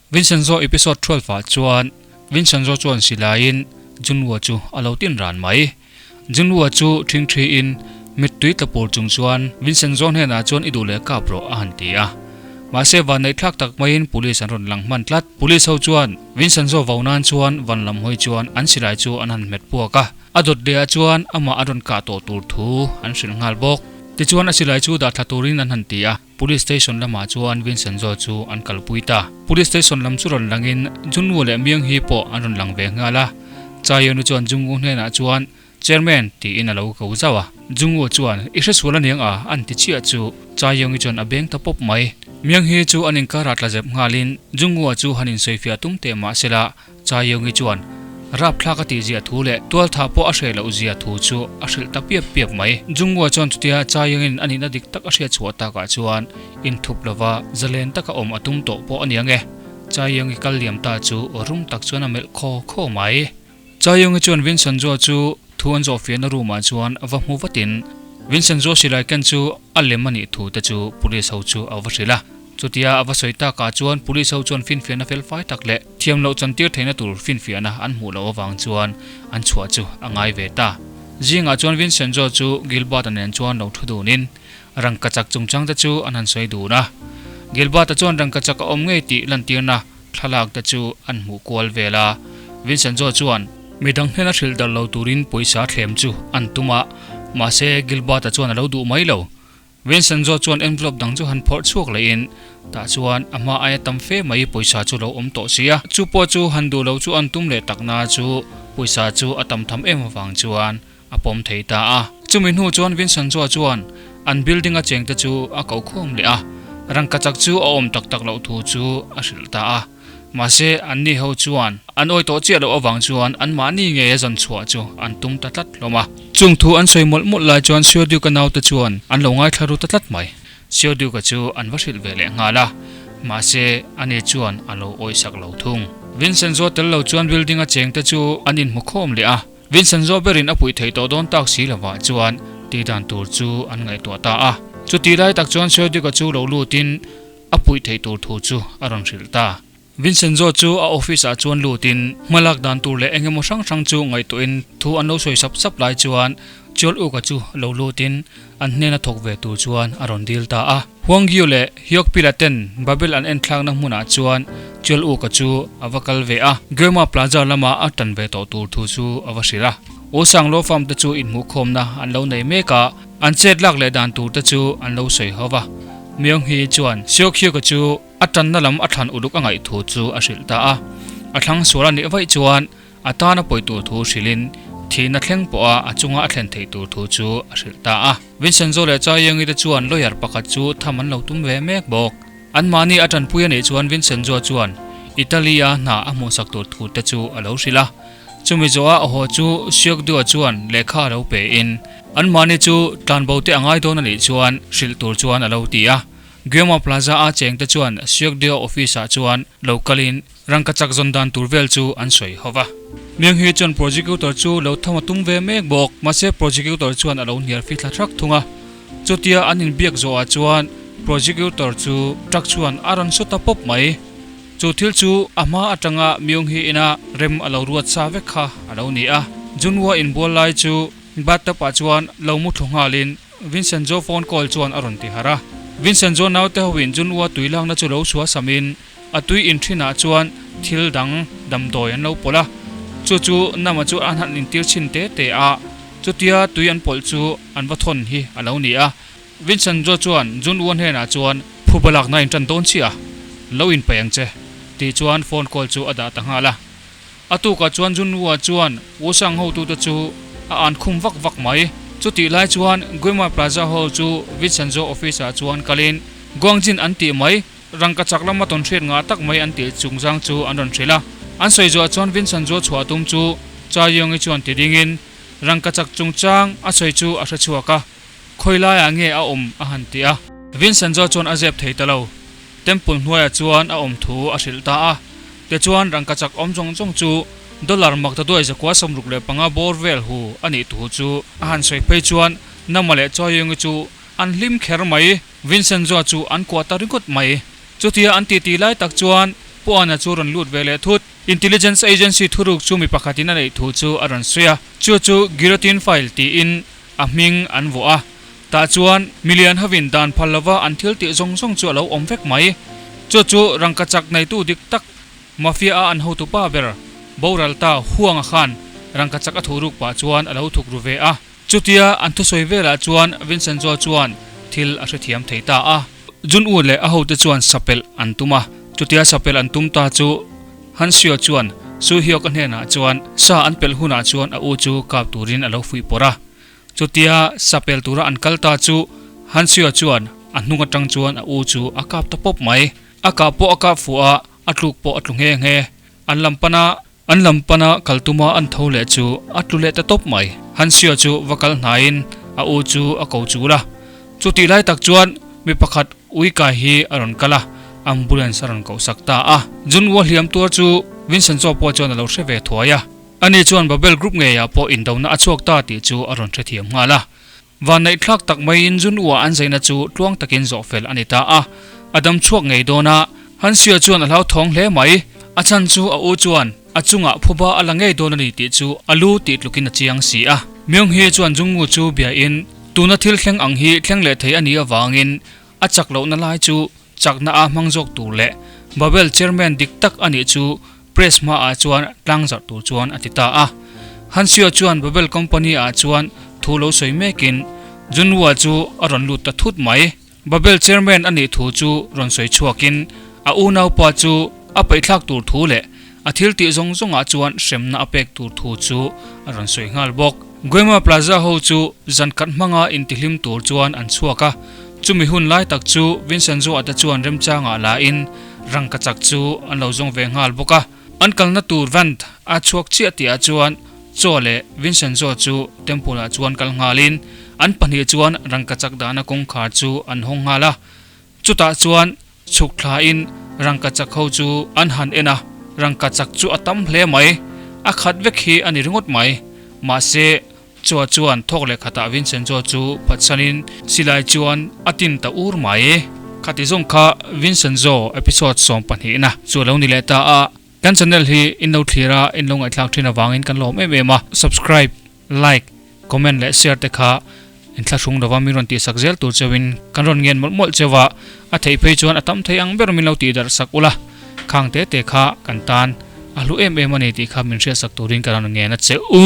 Vincenzo episode 12 ah chuan Vincenzo chuan silaiin Junwoo chu a lo tin ran mai. Junwoo chu ṭhingṭhi in mittui tla pur chung chuan Vincenzo hnenah chuan i duh leh kap rawh a han ti a. Mahse vannei thlak tak maiin police an rawn lang hman tlat. Police ho chuan Vincenzo vo nan chuan van lam hawi chuan an silai chu an han hmet puak a. A dawt leh ah chuan amah an rawn kah tawh tur thu an hrilh nghal bawk. Tichuan a silai chu dah thla turin an han ti a. Police station lamah chuan Vincenzo chu an kalpui ta. Police station lam chu rawn langin Junwoo leh Myung-hee pawh an rawn lang ve nghal a. Chaeyeon-i chuan Jungwoo hnenah chuan Chairman tiin a lo ko zauh a. Jungwoo chuan I hresual aniang a an ti chiah chu Chaeyeon-i chuan a beng ta pawp mai. Myung-hee chu an inkarah tla zep nghalin Jungwoo-a chu han insawifiah tum teh mah sela Chaeyoung-i chuan rapthlak a tih zia thu leh tualtha pawh a hreh loh zia thu chu a hrilh ta piap piap mai. Jungwoo chuan chutia Chaeyoung-in a nihna dik tak a hriat chhuah takah chuan inthup lova zalen taka awm a tum tawh pawh a ni ang e. Chaeyoung-i kal liam ta chu rum tak chuan a melh khaw khaw mai. Chaeyoung-i chuan Vincenzo chu thu an zawh fiahna room ah chuan va hmu vatin Vincenzo silai ken chu a lem a nih thu te chu police ho chu a va hrilh a. Chutia a va sawi takah chuan police ho chuan finfiahna felfai tak leh thiam loh chantir theihna tur finfiahna an hmuh loh avang chuan an chhuah chu a ngai ve ta. Zingah chuan Vincenzo chu Gilbert-a nen chuan lo thu dunin rangkachak chungchang te chu an han sawi dun a. Gilbert-a chuan rangkachak a awm ngei tih lantirna thlalak te chu an hmuh kual vel a. Vincenzo chuan midang hnena hrilh darh lo turin pawisa thlem chu an tum a, mahse Gilbert-a chuan a lo duh mai lo. Vincenzo chuan envelope dang chu han phawrh chhuak lehin tah chuan a hma aia tam fe mai pawisa chu lo awm tawh si a. Chu pawh chu han duh lo chu an tum leh takna chu pawisa chu a tam tham em avang chuan a pawm thei ta a. Chumi hnu chuan Vincenzo chuan an building a chengte chu a ko khawm leh a, rangkachak chu a awm tak tak loh thu chu a hrilh ta a. Mahse, anni ho chuan an awi tawh chiah loh avang chuan anmahni ngei a zawn chhuah chu an tum ta tlat hlawm a. Chung thu an sawi mawlh mawlh lai chuan Sio-Duke-a naute chuan an lo ngaithla ru ta tlat mai. Sio-Duke-a chu an va hrilh ve leh nghal a, mahse, ani chuan a lo awisak lo thung. Vincenzo tel lo chuan building-a chengte chu an inhmu khawm leh a, Vincenzo berin a puih theih tawh dawn tak si lovah chuan tih dan tur chu an ngaihtuah ta a. Chutih lai tak chuan Sio-Duke-a chu lo lutin, A puih theih tur thu chu a rawn hrilh ta. Vincenzo chu a office ah chuan lutin hmalak dan tur leh engemaw hrang hrang chu ngaihtuahin thu an lo sawi sap sap lai chuan Chol Uka chu lo lutin an hnena thawk ve tur chuan a rawn dil ta a. Huang Gyu leh Hyok Pila ten Babel an enthlakna hmunah chuan Chol Uka chu a va kal ve a, Guema Plaza lama a tan ve tawh tur thu chu a va hrilh a. Usang Law Firm te chu inhmuhkhawmna an lo nei mek a. An chet lak leh dan tur te chu an lo sawi ho va. Myung Hee chuan Seok Hyuk-a chu a tanna lam a thlan uluk a ngaih thu chu a hrilh ta a. A thlang sual a nih vaih chuan a tana pawi tur thu hrilhin thihna thleng pawha a chunga a thlen theih tur thu chu a hrilh ta a. Vincenzo leh Chai Young-i te chuan lawyer pakhat chu tham an lo tum ve mek bawk. Anmahni a tanpui a nih chuan Vincenzo chuan Italy-a hna a hmuhsak tur thu te chu a lo hrilh a. Chumi zawha a haw chu Seok Dua chuan lehkha a lo pe in anmahni chu tlanbo te a ngai dawn a nih chuan hrilh tur chuan a lo ti a. Guillaume Plaza a cheng te chuan Seok Dua office ah chuan lo kal in rangkachak zawn dan tur vel chu an sawi ho va. Myung Hee chuan prosecutor chu lo tham a tum ve mek bawk, mahse prosecutor chuan a lo hnial fi thla thak thung a. Chutia an inbiak zawh ah chuan prosecutor chu truck chuan a rawn su ta pawp mai. Chu thil chu a hma atanga Myung Hee ina rem a lo ruat sa vek kha a lo ni a. Junwoo inbual lai chu bathtub ah chuan lo mu thlu nghalin Vincenzo phone call chuan a rawn ti harh a. Vincenzo naute hoin Junwoo tui lakna chu lo suah samin a tui in thinah chuan thil dang damdawi an lo pawlh a. Chu chu Nama chu an han intir chhin te te a, chutia tui an pawlh chu an va thawn hi a lo ni a. Vincenzo chuan Junwoo hnenah chuan phuba lakna in tan dawn chiah a, lo inpeih ang che, tih chuan phone call chu a dah ta nghal a. A tukah chuan Junwoo chuan Wusang hotute chu a an khum vak vak mai. Chutih lai chuan Guimar Plaza Hall chu Vincenzo office ah chuan kalin Guangjin an tih mai, rangkachak lama tawn hriat ngah tak mai an tih chungchang chu an rawn hrilh a. An sawi zuah chuan Vincenzo chhuah tum chu Cha Yong-i chuan ti dingin rangkachak chungchang a sawi chu a hre chhuak a. Khawi laiah nge a awm a han ti a. Vincenzo chuan a zep thei ta lo. Temple hnuaiah chuan a awm thu a hrilh ta a. Tichuan rangkachak awm zawng zawng chu dollar maktaduai 165 bawr vel hu a nih thu chu a han sawi phei chuan Nama leh Chawiengi chu an hlim kher mai. Vincenzo chu an kuah ta ringawt mai. Chutia an titi lai tak chuan Pu Ana chu rawn lut ve leh thut. Intelligence Agency thuruk chu mi pakhatin a neih thu chu a rawn sawi a, chu chu Guillotine File tiin a hming an vuah a. Tah chuan milian hovin dan phal lova an thil tih zawng zawng chu a lo awm vek mai. Chu chu rangkachak neitu dik tak Mafia a an hotu pa ber boral ta Huanga khan rangkachak a thuruk pah chuan a lo thuk ru ve a. Chutia an thusawi velah chuan Vincenzo chuan thil a hrethiam thei ta a. Jun U leh a hote chuan sapelh an tum a, chutia sapelh an tum ta chu Han Seo chuan Su Hyuk a hnenah chuan sa an pelh hunah chuan a u chu kap turin a lo fuih pawrh a. Chutia sapel tura an kal ta chu Han Seo chuan a hnung atang chuan a u chu a kap ta pawp mai. A kah pawh a kap fuh a, a tluk pawh a tlu nghe nghe. An lam pana An lam pana kal tuma an tho leh chu a tlu leh ta tawp mai. Hansio chu va kal hnaiin a u chu a ko chul a. Chutih lai tak chuan mi pakhat ui kai hi a rawn kal a, ambulance a rawn koh sak ta a. Junwoo hliam tuar chu Vincenzo pawh chuan a lo hre ve thuai a. Ani chuan Babel group ngeiah pawh indona a chhuak ta tih chu a rawn hrethiam nghal a. Vanneihthlak tak maiin Junwoo an zaina chu tluang takin zawh fel a ni ta a, a dam chhuak ngei dawn a. Hansio chuan a hlauthawng hle mai, a chhan chu a u chuan a chungah phuba a la ngei dawn a ni tih chu a lu tih tlukin a chiang si a. Myung-hee chuan Jungwoo chu biain tuna thil thleng ang hi thleng leh thei a nih avangin a chak lohna lai chu chakna a hmang zawk tur leh Babel chairman dik tak a nih chu press hmaah chuan tlang zarh tur chuan a ti ta a. Hansio chuan Babel company ah chuan thu lo sawi mekin Junwoo chu a rawn lut ta thut mai. Babel chairman a nih thu chu rawn sawi chhuakin a unaupa chu a paihthlak tur thu leh a thil tih zawng zawngah chuan hremna a pek tur thu chu a rawn sawi nghal bawk. Guema Plaza ho chu zan khat hmanga intihlim tur chuan an chhuak a, chumi hun lai tak chu Vincenzo-a te chuan remchangah lain rangkachak chu an lo zawng ve nghal bawk a. An kalna tur vant a chhuak chiah tihah chuan Chaw leh Vincenzo chu temple ah chuan kal nghalin an pahnih chuan rangkachak dahna kawngkhar chu an hawng nghal a. Chutah chuan chhuk thlain rangkachak ho chu an han en a, rangkachak chu a tam hle mai, a khat vek hi a ni ringawt mai. Mahse, Chaw chuan thawk leh khatah Vincenzo chu phatsanin silai chuan a tin ta ur mai. Khati zawng kha Vincenzo episode 12 na chu a lo ni leh ta a. Kan channel hi in lo thlir a, in lo ngaihthlak thin avangin kan lawm em em a. Subscribe, like, comment leh share te kha in thlahrung lova min rawn tihsak zel tur cheuhin kan rawn ngen mawlh mawlh cheu a. A theih phei chuan a tam thei ang ber min lo tihdarh sak ula, khang te te kha kan tan a hlu em em a ni tih kha min hriatsak turin ka rawn ngen a che u.